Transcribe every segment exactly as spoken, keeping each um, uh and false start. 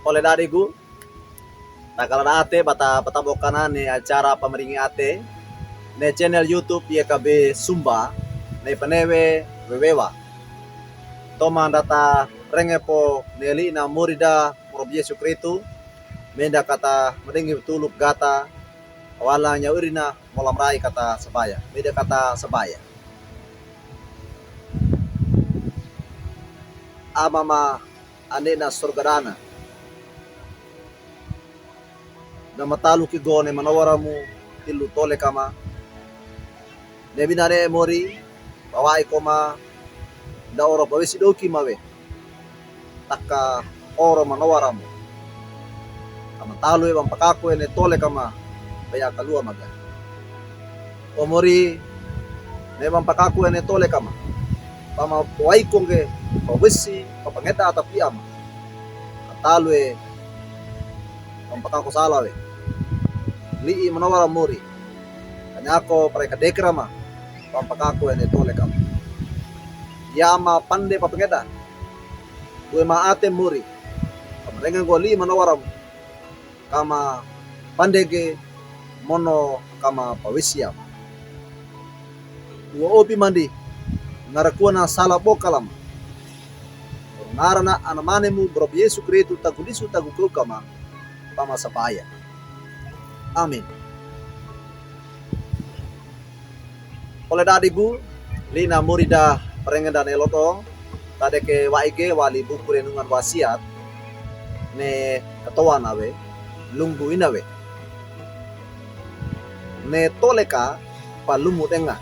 Ole dadigu, takala da'ate bata, bata bokana ne acara pamaringi ate ne channel YouTube Y K B Sumba, ne penewe Wewewa. Toman data renge po ne li'na morida moro bi Yesu Kristu, menda kata medengi betuluk gata, wala nyawirina molamrai kata sabaya. Meda kata sabaya. Amama ane na sorga dana. Na matalu ki go ne manowaramu tilu tole kama. Ne binane mori, bawa'i ko ma, da oro bawesi doki mawe. Taka oro manowaramu. Kama talu e bang pakaku ene tole kama, baya kalua maga. O mori, ne bang pakaku ene tole kama. Pama wa'i ko nge, bawesi, papangeda atapi ama. Talu e, bang pakaku sala we. Li'i manowara mori. Kanyako pare kadekera ma, bang pakaku ene tole kama. Yama pande papangeda. Kue ma ate mori. Kama renga nggo li'i manowaramu. Kama pande ge mono kama pawesi ama. Uwa opi mandi. Ngara kuana sala boka lama. Ngara na anamane mu boro bi Yesu Kristu tagu disu tagu keu kama. Pama sabaya. Amin. Ole dadigu, li'na morida parengeda ne lodo, tadeke wa'i ge wali buku renungan wasiat, ne katowana we, lunggu ina we. Ne tole ka palumu denga.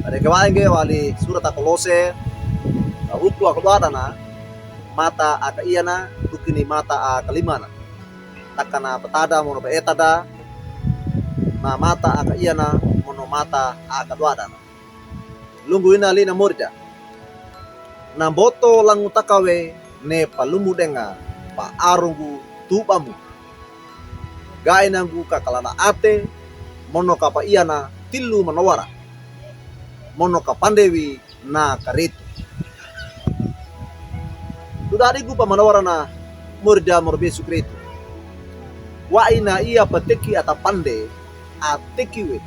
Tadeke wa'i ge wali surata Kolose, ka wuku aka dwadana, mata aka iyana, dukini mata aka limana. Takana patada mono paetada, na mata aka iyana, mono mata aka dwadana. Lunggu ina li'na morida. Na mboto langu taka we ne palumu denga, paarongu tubamu. Ga'i nanggu kakalana ate, mono kapa iyana tilu manowara. Mono kapande wi na karetu. Dudadigu pamanawarana morida moro bi Yesu Kristu. Wa'i na iya pateki ata pande ateki we.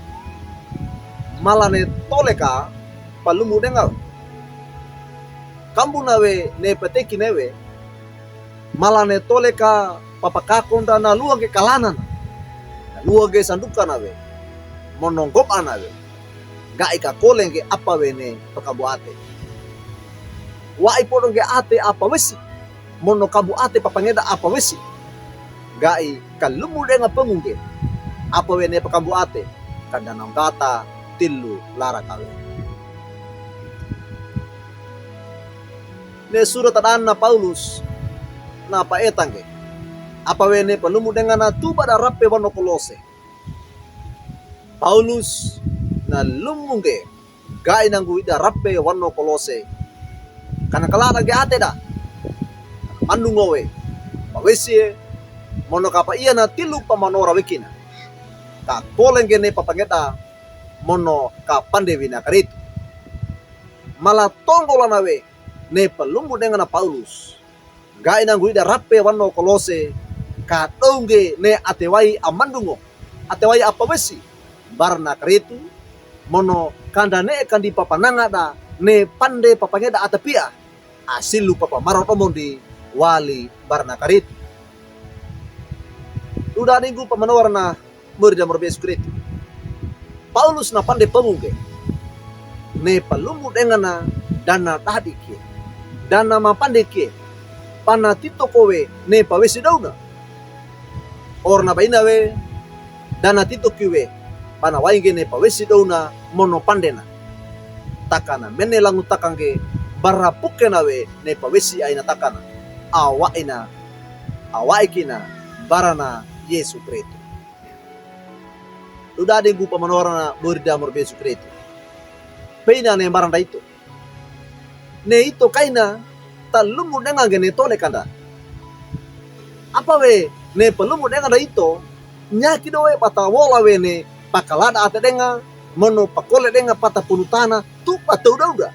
Mala ne tole ka palumu denga. Kambu na we ne pateki ne we. Mala ne tole ka papakakonda na luwage kalanana. Na luwage sandukana we. Mono ngobana we. Ga'i ka kole nge apa we ne pakambu ate. Wa'i podo nge ate apa wesi. Mono kambu ate papangeda apa wesi. Ga'i kalumu denga pangu nge. Apa we ne pakambu ate. Kanda na ngata tilu lara kawe. Ne surata dana Paulus na paeta nge. Apa we ne palumu dengana tuba da rape wano Kolose. Paulus na lumu nge ga'i nanggu ida rape wano Kolose. Kana kalada nge ate da. Mandu ngowe. Pawesi e. Mono kapa iyana tilu pamanowara wekina. Ka kole nge ne papangeda. Mono kapande wi na karetu. Mala tonggolana we ne palumu dengana Paulus. Ga'i nanggu ida rape wano Kolose, ka dow nge ne ate wa'i amandungo, ate wa'i apawesi, barana karetu, mono kanda ne e kandi papananga da, ne pande papangeda atapi a, asilu papamaro domondi wali barana karetu. Dudadigu pamanawarana, Mori da moro bi Yesu Kristu. Paulus na pande pangu nge. Ne palumu dengana dana dadi kie. Dana mapande kie. Pana tito ko we ne pawesi downa. Orna baina we dana tito ki we. Pana wa'i nge ne pawesi downa mono pandena. Takana mene langu taka nge bara pukena we ne pawesi aina takana. Awa'i na. Awa'i kina barana Yesu Kristu. Dudadi gu pamanowarana mori da moro bi Yesu Kristu. Peina ne mbaranda ito. Ne ito kaina talumu denga nge ne tole kanda. Apa we ne palumu denga da ito, nyaki do we bata wola we ne pakalada ate denga, mono pakole denga pata punutana, tu pata uda-uda.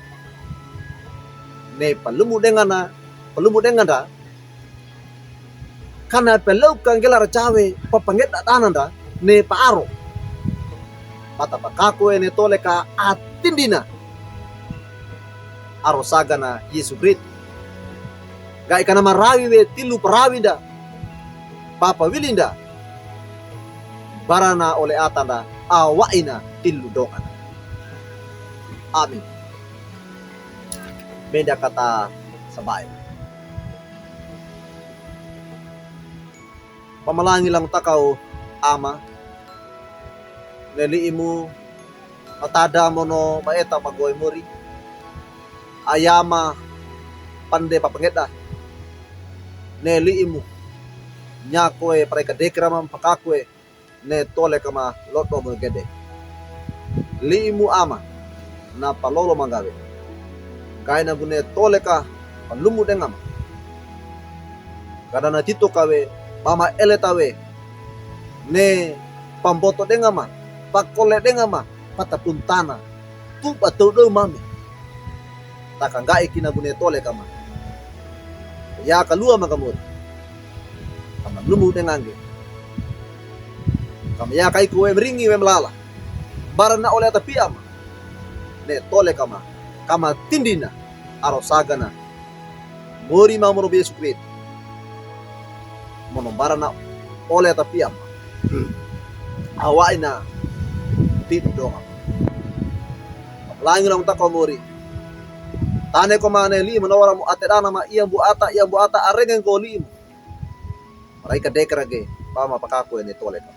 Ne palumu denga na, palumu denga da, Kana pelewka nggelar cawe papangedda dananda ne paaro. Bata pakakowe ne toleka atindina aro sagana Yesu Kristo. Ga'i kana marawi we tilu parawinda, papawilinda, barana ole atanda, awa'ina tilu dongana. Amin. Menda kata sabae. Pamalangi langtakaw Ama, ne li'imu matada mono maeta magowe mori, ayama pande papangedda, ne li'imu nyakowe parekadekera ma pakakowe ne toleka ma lodo mogede. Li'imu Ama, na palolo manggawe. Ga'i na gune toleka palumu dengama. Gana na tito kawe, pamaele tawe, ne pamboto dengama, pakole dengama, patapuntana, tuba tawdaw mame. Taka ngga'i kina gune toleka ma. Ya kaluwa mangga mori. Kama lumu dengange. Kama ya kaiko we miringi we melala. Barana ole atapi Ama. Ne toleka ma. Kama tindina. Aro sagana. Mori ma mono Yesu Kristo. Mono barana ole atapi Ama. Awa'ina tidu donga. Langi langtakaw mori. Tane ko mane li'i manawara mo ate dana ma iya mbu'ata, iya mbu'ata arenge ngko li'i mo. Marai kadekera ge, pama pakakowe ne toleka.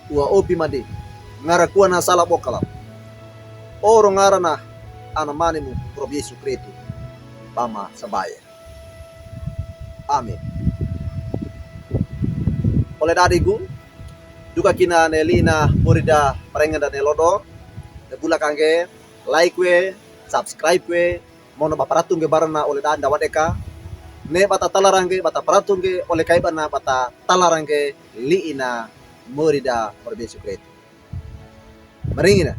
Uwa opi made, ngara kuwa na sala bokala. Oro ngarana ana mane mu Rob Yesu Kristo. Pama sabae. Amin. Ole dadigu, duka kina ne li'i na mori da parenganda ne lodo, ne bula kange, like we, subscribe we, mono baparatunge barana ole da ndawadeka, ne bata talarange, bata paratunge, ole kaibana bata talarange, li'i na mori da Rob Yesu Kristo. Maringina,